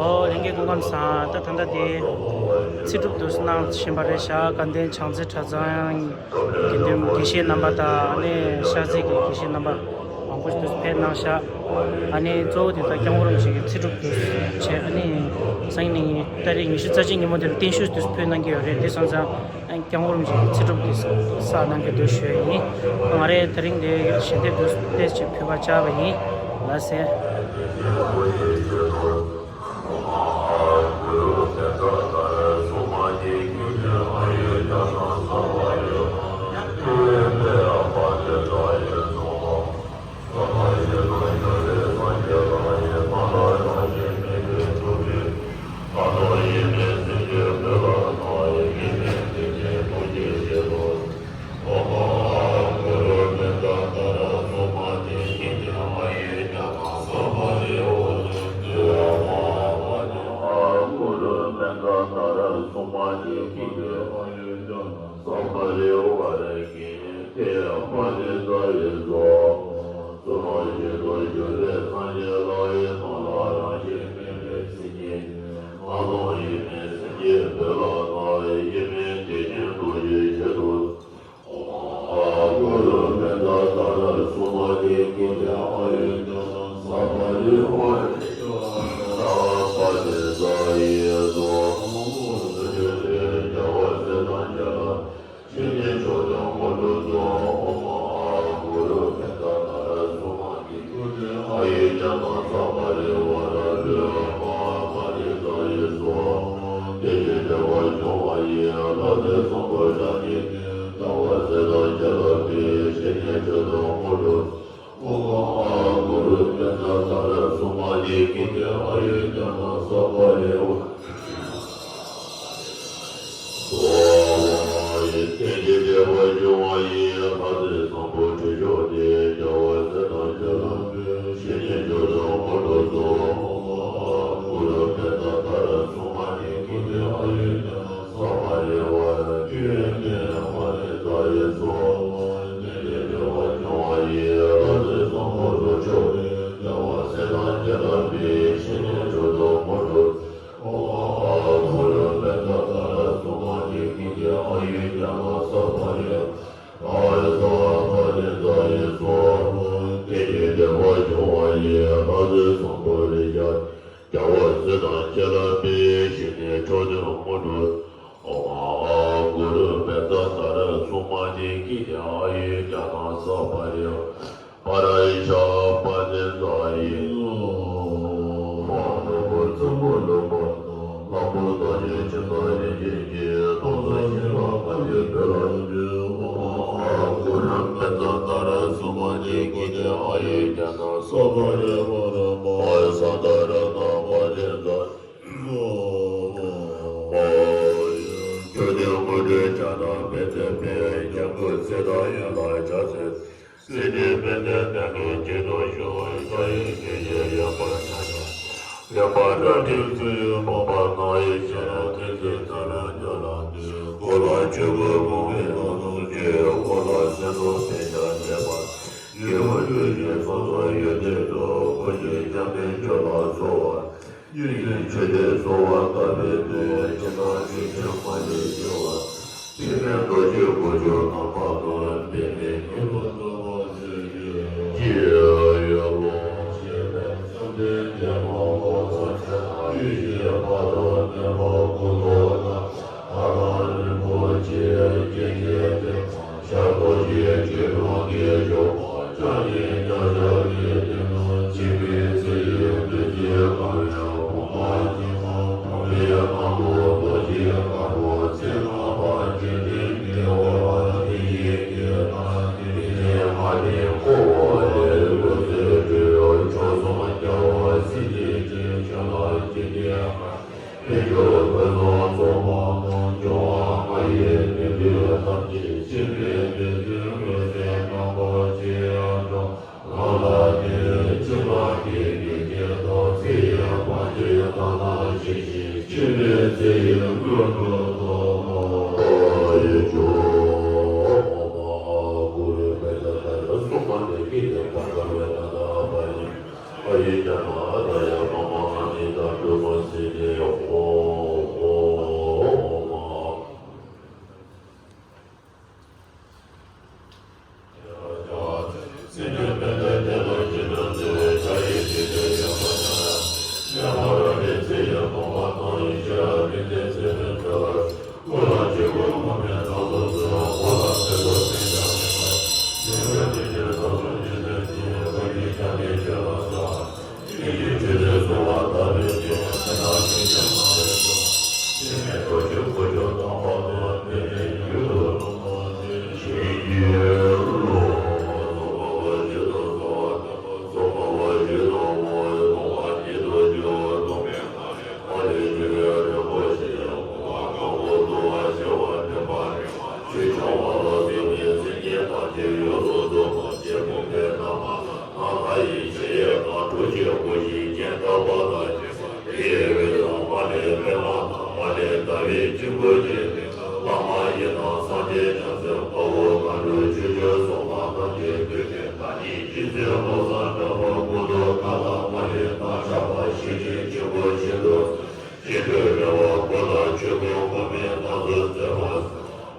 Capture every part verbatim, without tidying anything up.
ཨོ་ལྷན་རྒྱས་སྐུ་ཁམས་བཟང་། ད་ད་ལྟ་དེ་ཚེ་སྒྲུབ་དུ་གནང་བཞིན་པ་རེད་ཤག་དགའ་ལྡན་བྱང་རྩེ་གྲྭ་ཚང་དགེ་འདུན་དགེ་བཤེས་རྣམ་པ་དང་ཨ་ནི་ཤར་རྩེ་གི་དགེ་བཤེས་རྣམ་པ་མང་པོ་ཞིག་དུ་ཕེབས་གནང་ཤག་ཨ་ནི་གཙོ་བོ་དེ་ད་སྐྱབས་མགོན་རིན་པོ་ཆེ་གི་ཚེ་སྒྲུབ་དུ་བྱས། ཨ་ནི་སང་ཉིན་ཏ་རིག་ཉི་ཤུ་རྩ་གཅིག་ཉིན་མོ་དེ་ལ་བརྟན་བཞུགས་དུ་ཕུལ་གནང་གི་ཡོད་རེད། དེ་སོང་ཙང་སྐྱབས་མགོན་རིན་པོ་ཆེ་གི་ཚེ་སྒྲུབ་དེ་བསགས་གནང་གི་འདུག་ཞུ་ཡ་ཡིན། ང་རེ་དེ་རིང་འདི་ཞལ་འདེབས་འདུག་ཏེ་ཅིག་ཕུལ་བར་བཅར་བ་ཡིན། ལགས་སེ། སྤེལ་བ་དང་མ་ལས་དགའ་བའི་སྤྱི་བོ་ཆེ། བླ་མ་ཡི་དམ་སངས་རྒྱས་བྱང་སེམས་དཔའ་བོ་མཁའ་འགྲོ་ཆོས་སྐྱོང་སྲུང་མ་ཐམས་ཅད་ཀུན་གྱི་བདག་ཉིད་རྗེ་བཙུན་བློ་བཟང་གྲགས་པ་སྐུ་མདོག་དཀར་ལ་དམར་ལི་དང་ཕྱག་པ་ཞལ་གཅིག་སྤྱི་བོར་ཤིན་ཏུ། སྤྱི་བོའི་རལ་པ་སྐུ་ལ་ཆོས་སྐུ་འཁོར་མེད་ལྷ་ཚོགས་བརྩེགས་པ།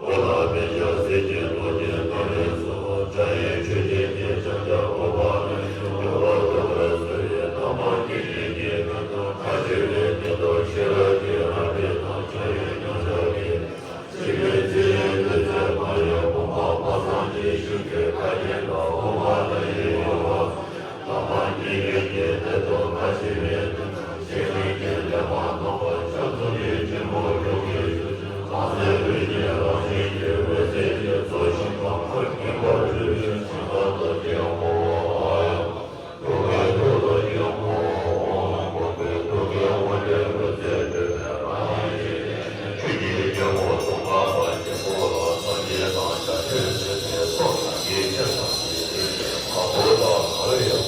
འོག་ལ་པད་ཕྱག་སེར་ཆེན་ཏོག་ཅན་དཀར་ལས་སོ། འཇའ་ཡི་ཆུ་སྐྱེས་ཀྱི་ཕྱག་རྒྱ་འོད་དཔག་མེད། ཡོལ་བ་དུ་བའི་གསོལ་བའི་རྣམ་པར་བསྐྱེད་ཅིང་དགྱེས་པའི་ཐོག་ཁ་ཆེ་བའི་སྙིང་སྟོབས་ཤེས་རབ་ཀྱི་རལ་པའི་ཐོག་འཇའ་ཡི་མཉམ་གཞག་གི། སྲིད་པའི་ཚེ་ཡི་དུས་ཚོད་མ་ཡིན་ཕུང་པོ་མ་སངས་ཀྱི་ཤིང་གི་ཁ་རྒྱན་དང་ཕུང་པོ་ལ་ཡི་ཡོལ་བ། ལྷ་མ་ཉིད་ཀྱི་བདེ་ཏོག་ཁ་ཆེ་བའི་དུས་ཚོད་ཤེས་རིག་གི་ལས་མ་ནོར་བར་ཕྱག་མཛུབ་ཀྱི་སྤྱི་བོར་ཡོངས་ཀྱི་ཞུ། ལྷ་སྲས་འོད་ཀྱི་རང་བཞིན་གྱི་འོད་ཟེར་གྱི་ཚོགས་ཞིང་ཁམས་ཁོར་སྙིང་པོར་སྤྲུལ་པའི་ཞིང་ཁམས་དུ་སྐྱེ་འོང་ངོ་། ཨ་ཡ། ཐུགས་ཀའི་ཐུགས་སུ་སྐྱེ་འོང་ངོ་། ཨོཾ་ཀུན་གྱི་ཐུགས་ཀའི་དབང་ལྡན་འོད་ཟེར་སྤྲུལ་པའི་རང་བཞིན་གྱི་ཆུ་སྐྱེས་སྐྱེ་བོ་དུང་དཀར་པ་ཆེན་པོ་ལ་སངས་རྒྱས་དང་བྱང་ཆུབ་སེམས་དཔའི་ཚོགས་དང་ཡེ་ཤེས་དང་ཡེ་ཤེས་ཀྱི་བ་སྤུ་དག་གར་ཡོད་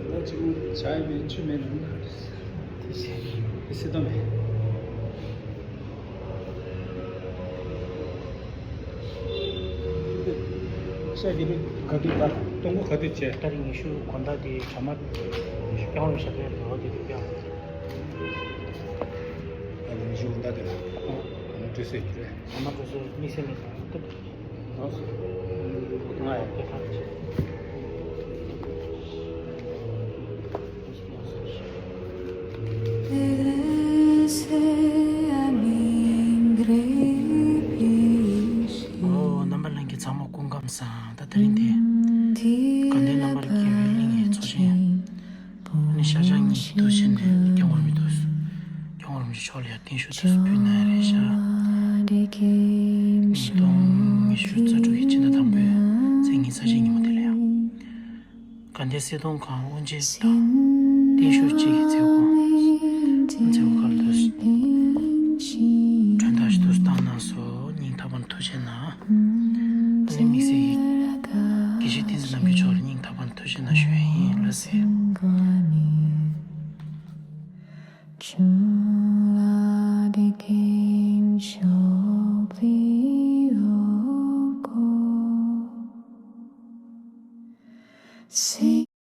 པ། ད་ཅིག་བྱ་ཡི་མེད་ཆུ་མེད་ནམ་ན་སྲིད་དོ་མེད། ཤ་དེ་རུ་ག་དུས་ད་གཏོང་སྒོ་ག་དུས་བྱས། ཏ་རིག་ཉི་ཤུ་དགོང་དག་དེ་གྲ་མ་ཉི་ཤུ་སྐྱོང་རུ་བཞག་པའི་ལོ་དེ་དུས་ཀྱང་། ད་ཉི་ཤུ་དགོང་དག་དེ་ལ་ཨ་ནི་འགྲོ་སྲིད་ཀྱི་རེད། གྲ་མ་འགྲོ་སྲིད་མི་སེམས་མེད་ཀྱང་སྟབས། ཨོ། རྣམ་པ་ལྷན་རྒྱས་ཚང་མ་སྐུ་ཁམས་བཟང་། ད་དེ་རིང་དེ་དགའ་ལྡན་རྣམ་པར་རྒྱལ་བའི་གླིང་ཡི་ཚོགས་ཆེན། ཨ་ནི་ཤར་བྱང་གཉིས་ཀྱི་དུས་ཆེན་ནས་སྐྱབས་མགོན་རིན་པོ་ཆེ་སྐྱབས་མགོན་རིན་པོ་ཆེ་མཆོག་ལ་ཡང་བརྟན་བཞུགས་དུས་སུ་ཕུལ་གནང་ཡ་རེད་ཤག་ཉིས་སྟོང་ཉི་ཤུ་རྩ་དྲུག་གི་ཕྱི་ཟླ་དང་པོའི་ཚེས་ཉི་ཤུ་རྩ་བཞི་ཉིན་མོ་དེ་ལ་ཡང་དགའ་ལྡན་གསལ་སྟོན་ཁང་དབུ་འབྱེད་དང་བརྟན་བཞུགས་བཅས་ཀྱི་མཛད་སྒོ་མཛད་སྒོ་ཁག་ལ་དུས་སུ་མགྲོན་བདག་ཞིག་ཏུ་བཏང་གནང་སོང་། སྙིང་ཐག་པ་ནས་ཐུགས་རྗེ་གནང་། ཨ་ནི་དམིགས་བསལ་གྱིས་དགེ་བཤེས་བསྟན་འཛིན་རྣམ་རྒྱལ་མཆོག་ལ་སྙིང་ཐག་པ་ནས་ཐུགས་རྗེ་གནང་ཞུ་ཡ་ཡིན་ལགས་སེ།